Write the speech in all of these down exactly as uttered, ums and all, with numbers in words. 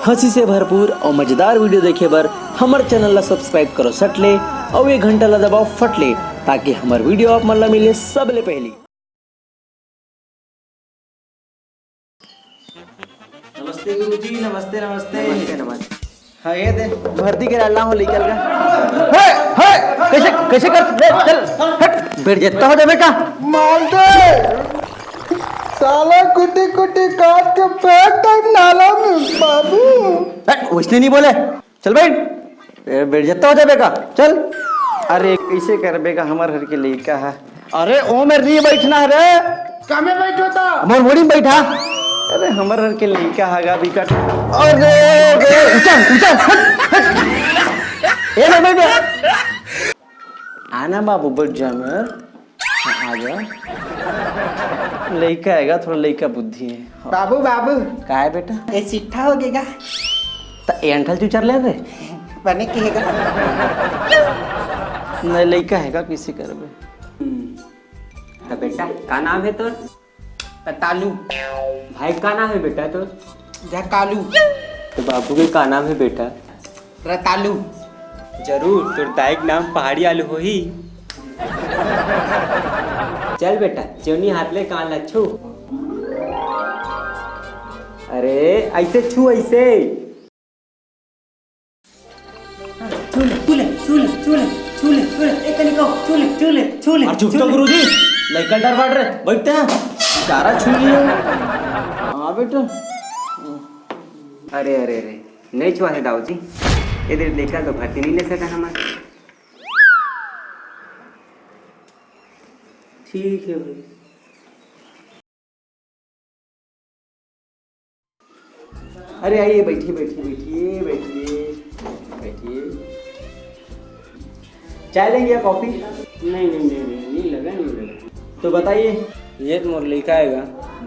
हंसी से भरपूर और मजेदार video देखे बर हमर channel ला subscribe करो सट ले और ये घंटा ला दबाओ फट ले, ताकि हमर video आप मन ला मिले सबले पहली। नमस्ते गुरुजी, नमस्ते, नमस्ते। नमस्ते, नमस्ते। हाँ, ये दे, भर्ती करा ला हो लइका का। हे, हे, कैसे, कैसे कर, ले, चल, हट, बैठ जाता हो जाबे का? मार दे। साला कुटी कुटी काट के फेंक दे नाला में, बाबू। हट, उसने नहीं बोले। चल बैठ। ए, बैठ जाता हो जाबे का? चल। अरे, कैसे करबे का, हमर घर के लइका है। अरे, ओ में री बैठना है रे। कामे बैठो ता? मोर मुड़ी में बैठा। अरे, हमर घर के लइका है गा बिकट। अरे, अरे, उठा, उठा, हट, हट। ए, बैठ, बैठ, बैठ। आना बाबू, बैठ जा मेर। हाँ, आ जा। लइका है गा, थोड़ा लइका बुद्धि है। हाँ। बाबू, बाबू। का है बेटा? ये चिट्ठा हो गेगा। त एंठल चुचर ले रे। बने के हेगा। नहीं, लइका है गा, किसी करबे। हम्म। त बेटा, का नाम है तोर? रतालू। भाई, का नाम है बेटा तोर? झकालू। तो बाबू के का नाम है बेटा? रतालू। जरूर, तोर दाई के नाम पहाड़ी आलू होही। चल बेटा, जेवनी हाथ ले कान ला छू। अरे, ऐसे छू, ऐसे। छू ले, छू ले, छू ले, छू ले, छू ले, छू ले, एक कनी को, छू ले, छू ले, छू ले, अरे चुप छू तो ले। गुरुजी, लइका डर बाड़ रे, बैठते हैं, चारा छू लियो। हाँ बेटा। अरे, अरे, अरे, नहीं छुआ है दाऊ जी, इधर लइका तो भर्ती नहीं ले सका हमारे। ठीक है भाई। अरे आइए, बैठिए, बैठिए, बैठिए, बैठिए, बैठिए। चाय लेंगे या कॉफी? नहीं, नहीं, नहीं, नहीं, नहीं लगा, नहीं लगा। तो बताइए। ये तो मोर लइका आएगा,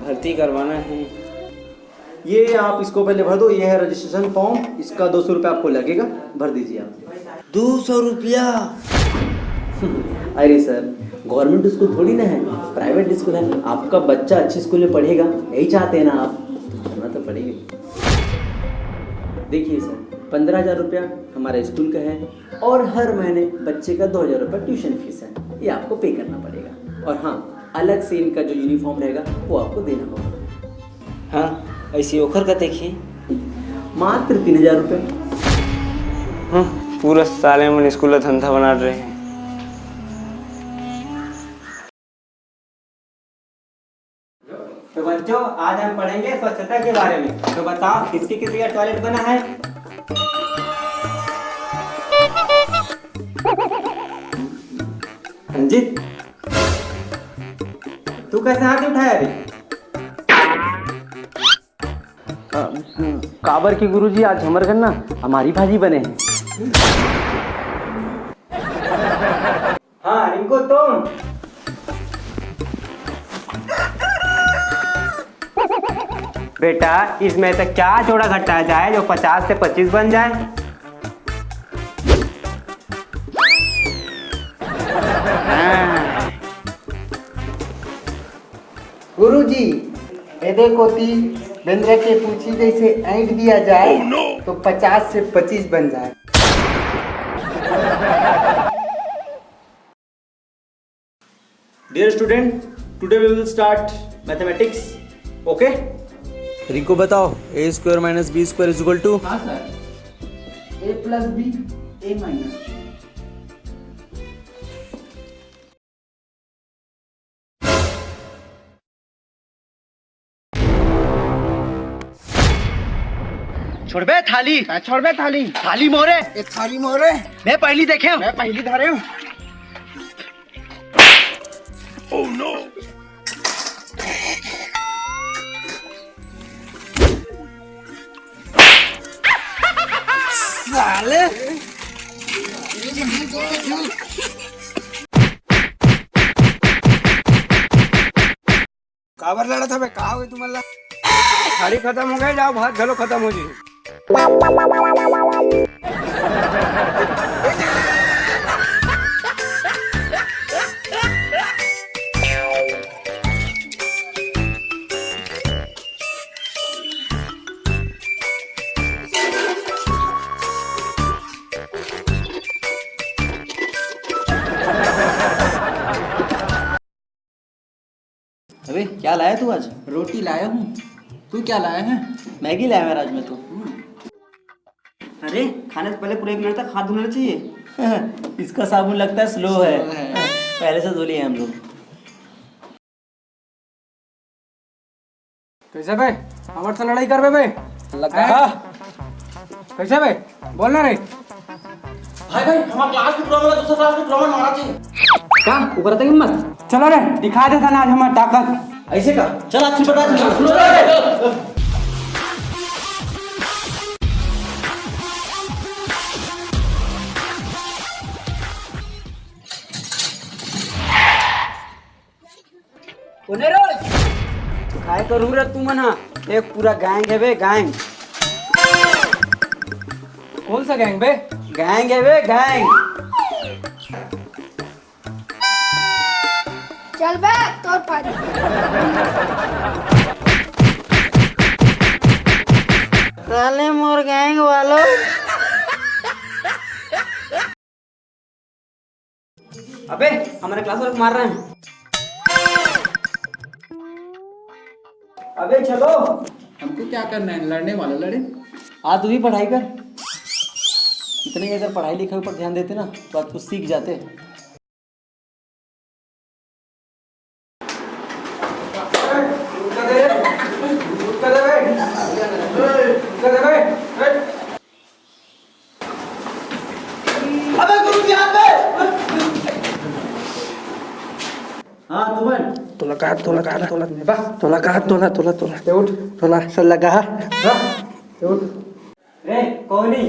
भर्ती करवाना है। ये आप इसको पहले भर दो, ये है रजिस्ट्रेशन फॉर्म, इसका दो सौ रुपये आपको लगेगा, भर दीजिए आप। दो सौ रुपया? अरे सर, गवर्नमेंट स्कूल थोड़ी ना है, प्राइवेट स्कूल है। आपका बच्चा अच्छे स्कूल में पढ़ेगा, यही चाहते हैं ना आप, तो भरना तो पड़ेगा। देखिए सर, पंद्रह हज़ार रुपया हमारे स्कूल का है और हर महीने बच्चे का दो हज़ार रुपया ट्यूशन फीस है, ये आपको पे करना पड़ेगा। और हाँ, अलग से इनका जो यूनिफॉर्म रहेगा, वो आपको देना होगा। हाँ, ऐसी ओखर का देखिए। मात्र तीन हज़ार रुपये। हाँ, पूरा साले मन स्कूल का धंधा बना रहे हैं। तो बच्चों, आज हम पढ़ेंगे स्वच्छता के बारे में। तो बताओ, किसकी किसकी का टॉयलेट बना है? रंजीत, तू कैसे हाथ उठाया रे? अ, काबर के गुरुजी, आज हमर घर ना हमारी भाजी बने हैं। हाँ, रिंकू, तुम। बेटा, इसमें से क्या जोड़ा घटा जाए जो पचास से पच्चीस बन जाए? हाँ। गुरुजी, एदे कोती बेंदरा के पूछी जैसे ऐंठ दिया जाए, तो पचास से पच्चीस बन जाए। Dear student, today we will start mathematics. Okay? Rinku, बताओ, a square minus b square is equal to? हाँ sir, a plus b, a minus b। छोड़बे थाली। का छोड़बे थाली? थाली मोरे। ए थाली मोरे। मैं पहली देखे हूँ। मैं पहली धरे हूँ। Oh no! साले। काबर लड़त हवे? का होगे तुमन ला? थाली खतम हो गए, जाओ भात घलो खतम हो जी। क्या लाया तू आज? रोटी लाया हूँ। तू क्या लाया है? मैगी लाया मैं आज मैं तो। अरे, खाने से पहले पूरे एक मिनट तक हाथ धोना चाहिए। इसका साबुन लगता है स्लो है। स्लो है। पहले से धो लिए हम लोग। कैसे बे? हमर से लड़ाई करबे बे? लगा। हैं? कैसे बे? बोल ना रे। भाई, भाई, हमारे क्लास के ड्रामा, दूसरा क्लास के ड्रामा मारा थे। का? ओकरा तक हिम्मत? चलो रे, दिखा दे सन आज हमार ताकत। ऐसे का? चल, आज छिपटा दे। सुनो रे। कोने रे? काय करू रे तुमन हा? एक पूरा गैंग है बे, गैंग। कौन सा गैंग बे? गैंग है बे, गैंग। चल बे, तोर पारी। साले मोर गैंग वालों। अबे, हमारे क्लास वाले को मार रहे हैं। अबे चलो। हमको क्या करना है, लड़ने वाला लड़े। आज तू भी पढ़ाई कर। इतने ही अगर पढ़ाई लिखाई पर ध्यान देते ना, तो आज कुछ सीख जाते। अबे गुरुजी, हाथ पे। हाँ, तुमन। तोला कहा, तोला कहा, तोला, बा। तोला कहा, तोला, तोला, तोला। ते उठ। तोला, सर लगा हा। हाँ, ते उठ। रे, कोहली।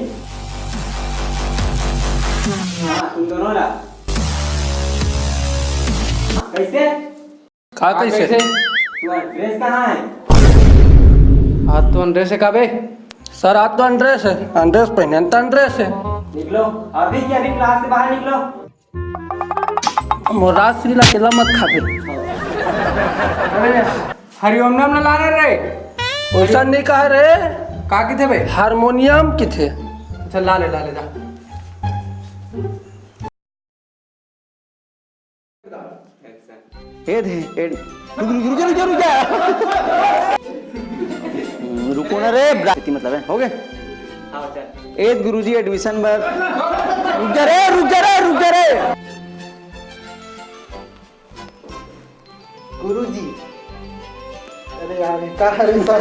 हाँ, तुम दोनों ला। कैसे? का हाँ, कैसे? कैसे? तुम्हारा ड्रेस कहाँ है? आज तो अनड्रेस है का बे? सर, आज तो अनड्रेस है। अनड्रेस पहने हैं तो अनड्रेस है। निकलो, अभी के अभी क्लास से बाहर निकलो। मोर राजश्री ला अकेला मत खाबे। अरे, हरिओम नाम ना लाने रे। वैसा नहीं कहा रे। का किथे बे? हारमोनियम किथे? अच्छा, ला ले, ला ले, जा। ए दे, ए, रुक, रुक, रुक जा, रुक जा, रुक जा। हम्म, रुको ना रे, ब्रा-, इतनी मतलब है, हो गए? हाँ, चल। ए गुरुजी एडमिशन बर। रुक जा रे, रुक जा रे, रुक जा रे। गुरुजी। अरे यार, ये कहाँ रे सर?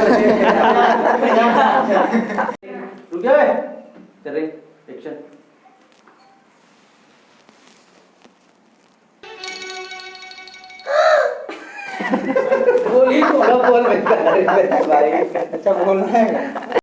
रुक जा बे। चल रे, एक्शन। बोल ही थोड़ा बोल बेटा, अरे भाई। अच्छा, बोलना है।